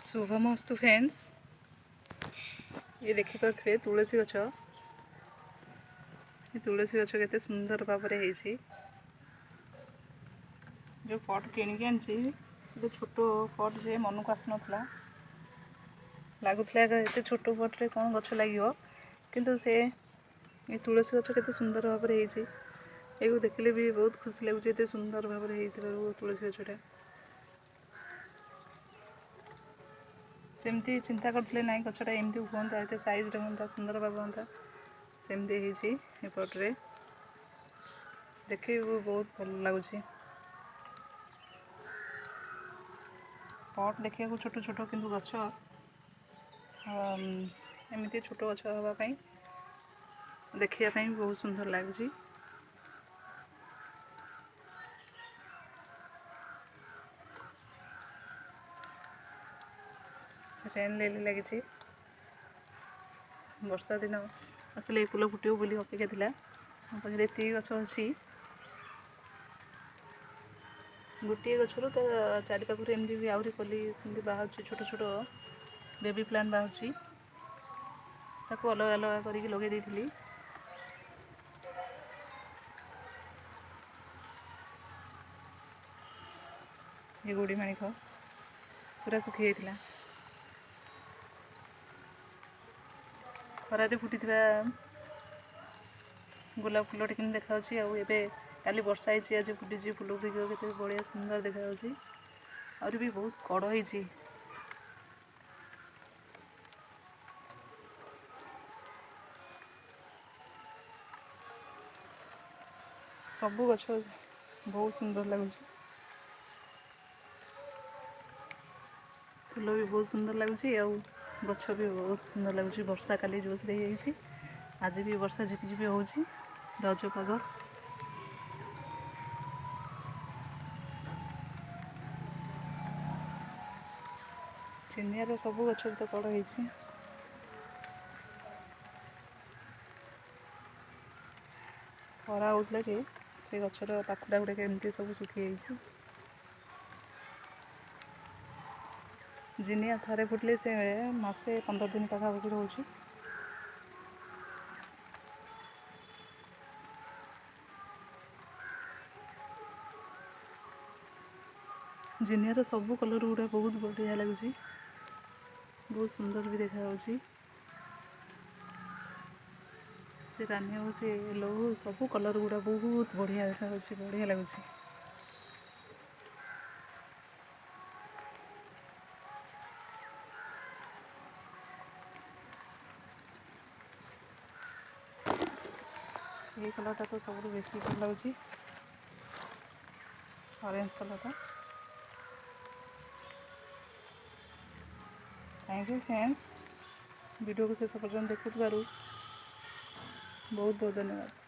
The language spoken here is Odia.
ଶୁଭମସ୍ତୁ ଫ୍ରେଣ୍ଡସ୍। ଇଏ ଦେଖିପାରୁଥିବେ ତୁଳସୀ ଗଛ। ଏ ତୁଳସୀ ଗଛ କେତେ ସୁନ୍ଦର ଭାବରେ ହେଇଛି। ଯେଉଁ ପଟ୍ କିଣିକି ଆଣିଛି, ଏତେ ଛୋଟ ପଟ୍ ଯେ ମନକୁ ଆସୁନଥିଲା। ଲାଗୁଥିଲା ଏତେ ଛୋଟ ପଟ୍ରେ କ'ଣ ଗଛ ଲାଗିବ, କିନ୍ତୁ ସେ ଏ ତୁଳସୀ ଗଛ କେତେ ସୁନ୍ଦର ଭାବରେ ହେଇଛି। ଏକୁ ଦେଖିଲେ ବି ବହୁତ ଖୁସି ଲାଗୁଛି, ଏତେ ସୁନ୍ଦର ଭାବରେ ହେଇଥିବାରୁ ତୁଳସୀ ଗଛଟା। ଯେମିତି ଚିନ୍ତା କରୁଥିଲେ ନାଇଁ ଗଛଟା ଏମିତି ହୁଅନ୍ତା, ଏତେ ସାଇଜ୍ରେ ହୁଅନ୍ତା, ସୁନ୍ଦର ଭାବେ ହୁଅନ୍ତା, ସେମିତି ହେଇଛି। ଏପଟରେ ଦେଖିବି ବହୁତ ଭଲ ଲାଗୁଛି। ପଟ୍ ଦେଖିବାକୁ ଛୋଟ ଛୋଟ, କିନ୍ତୁ ଗଛ ଏମିତି ଛୋଟ ଗଛ ହେବା ପାଇଁ ଦେଖିବା ପାଇଁ ବହୁତ ସୁନ୍ଦର ଲାଗୁଛି। ରେନ୍ ଲିଲି ଲାଗିଛି। ବର୍ଷା ଦିନ ଆସିଲେ ଏ ଫୁଲ ଫୁଟିବ ବୋଲି ଅପେକ୍ଷା ଥିଲା। ମୋ ପାଖରେ ଏତିକି ଗଛ ଅଛି। ଗୋଟିଏ ଗଛରୁ ତା ଚାରିପାଖରୁ ଏମିତି ବି ଆହୁରି କଲି ସେମିତି ବାହାରୁଛି, ଛୋଟ ଛୋଟ ବେବି ପ୍ଲାଣ୍ଟ ବାହାରୁଛି। ତାକୁ ଅଲଗା ଅଲଗା କରିକି ଲଗେଇ ଦେଇଥିଲି। ଏ ଗୋଡ଼ି ମାଣିକ ପୁରା ଶୁଖିଯାଇଥିଲା। ଖରାରେ ଫୁଟିଥିବା ଗୋଲାପ ଫୁଲଟି କେମିତି ଦେଖାଯାଉଛି, ଆଉ ଏବେ କାଲି ବର୍ଷା ହେଇଛି, ଆଜି ଫୁଟିଛି ଫୁଲ ଗୁଡ଼ିକ କେତେ ବଢ଼ିଆ ସୁନ୍ଦର ଦେଖାଯାଉଛି। ଆହୁରି ବି ବହୁତ କଡ଼ ହେଇଛି। ସବୁ ଗଛ ବହୁତ ସୁନ୍ଦର ଲାଗୁଛି। ଫୁଲ ବି ବହୁତ ସୁନ୍ଦର ଲାଗୁଛି ଆଉ ଗଛ ବି ବହୁତ ସୁନ୍ଦର ଲାଗୁଛି। ବର୍ଷା କାଲି ଜୋରସରେ ହେଇଯାଇଛି, ଆଜି ବି ବର୍ଷା ଝିପିଝିପି ହେଉଛି। ରଜ ପାଗ। ଚିନିଆର ସବୁ ଗଛରେ ତ କଡ଼ ହେଇଛି। ଖରା ହେଉଥିଲା ଯେ ସେ ଗଛର ପାଖୁଡ଼ା ଗୁଡ଼ାକ ଏମିତି ସବୁ ଶୁଖିଯାଇଛି। ଜିନିଆ ଥରେ ଫୁଟିଲେ ସେ ମାସେ 15 ଦିନ ପାଖାପାଖି ରହୁଛି। ଜିନିଆର ସବୁ କଲର୍ ଗୁଡ଼ା ବହୁତ ବଢ଼ିଆ ଲାଗୁଛି, ବହୁତ ସୁନ୍ଦର ବି ଦେଖାଯାଉଛି। ସେ ରାନୀ ହଉ, ସେ ୟେଲୋ ହଉ, ସବୁ କଲର୍ ଗୁଡ଼ା ବହୁତ ବଢ଼ିଆ ଦେଖାଯାଉଛି, ବଢ଼ିଆ ଲାଗୁଛି। ଏଇ କଲର୍ଟା ତ ସବୁଠୁ ବେଶୀ ଭଲ ଲାଗୁଛି, ଅରେଞ୍ଜ କଲର୍ଟା। Thank you friends, ଭିଡ଼ିଓକୁ ଶେଷ ପର୍ଯ୍ୟନ୍ତ ଦେଖୁଥିବାରୁ ବହୁତ ବହୁତ ଧନ୍ୟବାଦ।